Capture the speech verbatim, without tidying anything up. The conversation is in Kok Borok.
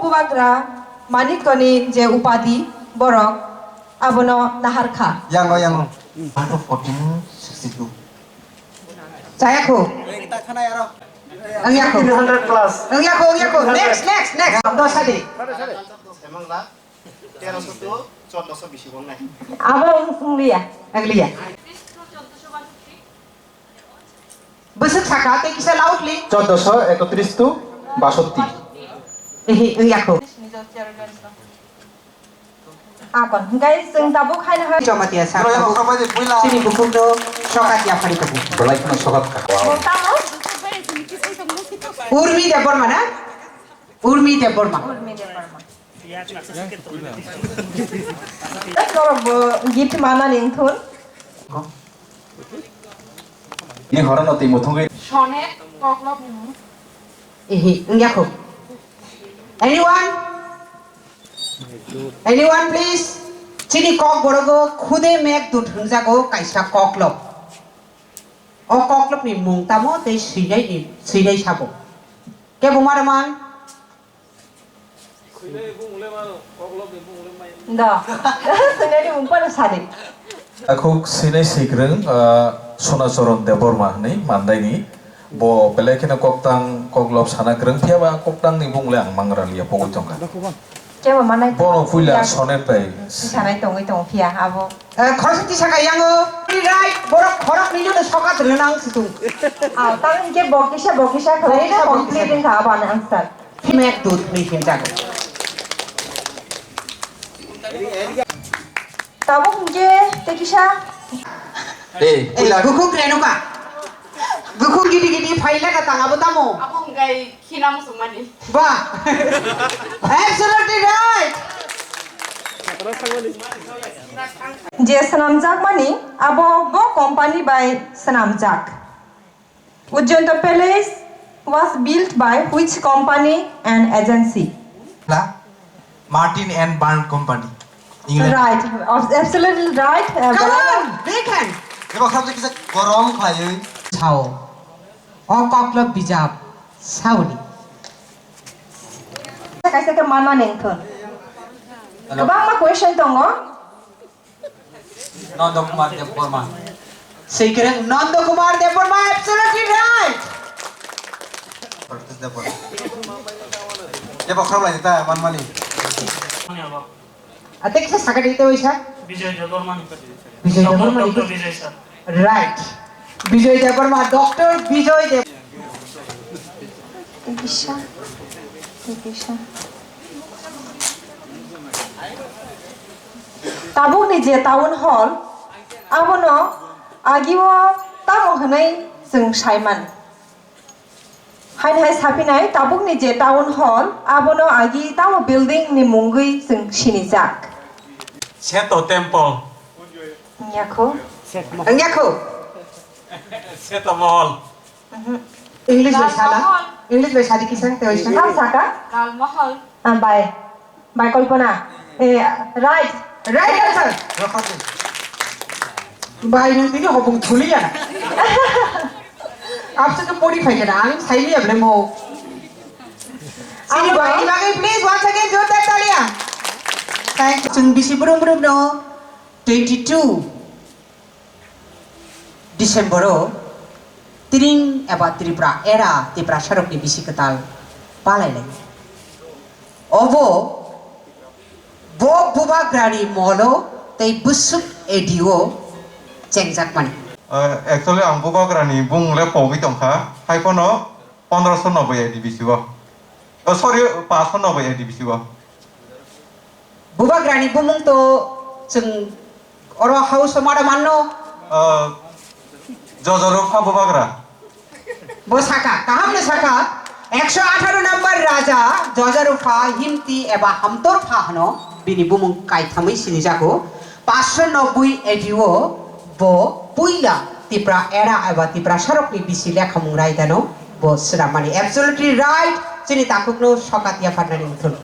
Bubagra Manikyani je upadi borok abono nahar kha. Yango, yango. One to fourteen sixty-two. Chayakho. Ang yakho. Fifteen hundred plus. Ang yakho, ang yakho. Next, next, next. Dos adi. Emang la, teroso to choddoso bisi bong nai. Abo wng liya. Ang liya. Bwswk saka tei kisa loudly. Choddoso ekotris to basotti. Ehe, wng yakho. Akon, hingkai chwng tabuk haino hai. Jamatia sa tabuk. Chini bukhukno sokat yaphari tabuk. Belai kheno sokat ka. Bo tamo? Urmi Debbarma na? Urmi Debbarma. Urmi Debbarma. Norok bo gift manani wngthun. Ni horono twi muthungwi. Sonet koklopni mung. Ehe, wngya kho. Anyone? Anyone, please? Chini Kokborok o khude meghdut hwnjago kaisa koklop. O koklopni mung tamo tei swinaini, swinai sabo. Kebo maraman? Da. Swinaini mung phano sadi. Takhuk swinai swikwrwng, ah, Sonacharan Debbarma hwnwi mandaini. Bo belai kheno koktang koklop sana kwrwng, phiya ba koktangni bung le ang mangra liya, pogwi tongkha. Kebo manai. Bono puila sonet bai. Sanai tongwi tongo phiya abo. Eh, khoroksa tisaka yango, right, borok khoroknwi no sokat rwnang situng. Ah, tamo hinkhe bo kisa, bo kisa khlai na complete wngkha aboni answer. Meghdut hwnwi hwnjago. Tabuk hinkhe tei kisa. Eh, eh, puila. Gukhuk Renuka. Gukhuk gidi gidi phailaka tang abo tamo. Abo hwnkhe khina muchungmani. Ba. Absolutely right. Je swnamjakmani abo bo company bai swnamjak. Ujjanta Palace was built by which company and agency? La Martin and Byrne Company, England. Right, absolutely right. Uh, Come on, big hand. Ebo khabje kisa gorom khlaiwi. Sao. O koklop bijap sauni. Kaisa khe manna nengthun. Hello. Kwbangma question tongo. Nanda Kumar Debbarma. Swikwrwng Nanda Kumar Debbarma, absolutely right. Protest Debbarma. Ye bokhorok lai ta manmani. Ate kisa sakari te oisa. Bijoy Debbarma. Bijoy Debbarma. Doctor Bijoy sir. Right. Bijoy Debbarma, Doctor Bijoy Deb. Tei kisa, tei kisa. Tabukni je town hall, abono agio tamo hwnwi chwng saiman. Haini hai saphinai tabukni je town hall, abono agi tamo building ni mungwi chwng sinijak. Seto Temple. Wngya kho? Wngya kho? Seto Mohol. Mhm. English bai sala. English bai sadi kisa, te bai sala. Lal Mahal. Lal Mahal. Ah, bai. Bai Kalpana. Eh, right. Right answer. Bai nang tini hopung thuli ya. Abse to pori phai kana, ang saili able mo. Sini bai ni bagai, please, once again, jordar talia. Thank you. Chwng bisi brum brum no. Twenty-two December o Tring eba Tripura era Tiprasarokni bisi kwtal palai lai. Obo bo Bubagrani molo tei bwswk A D O chengjakmani. Uh, actually, ang Bubagrani bung le pogwi tongkha, hai phano pondroso noboi A D B C o. Oh, sorry, paanso noboi A D B C o. Bubagrani bumung to chwng oro house o mada manno. Ah, Jojoro pha Bubagra. Bo saka, kaham no saka. Ekso atharo number raja, Jojoro pha himti eba hamtor pha hwno bini bumung kaithamwi sinijago. Paanso noboi A D O bo puila Tipra era eba Tiprasarokni bisi lekhamung raidano bo swnammani. Absolutely right, chini takhukno sokat yapharnani wngthun.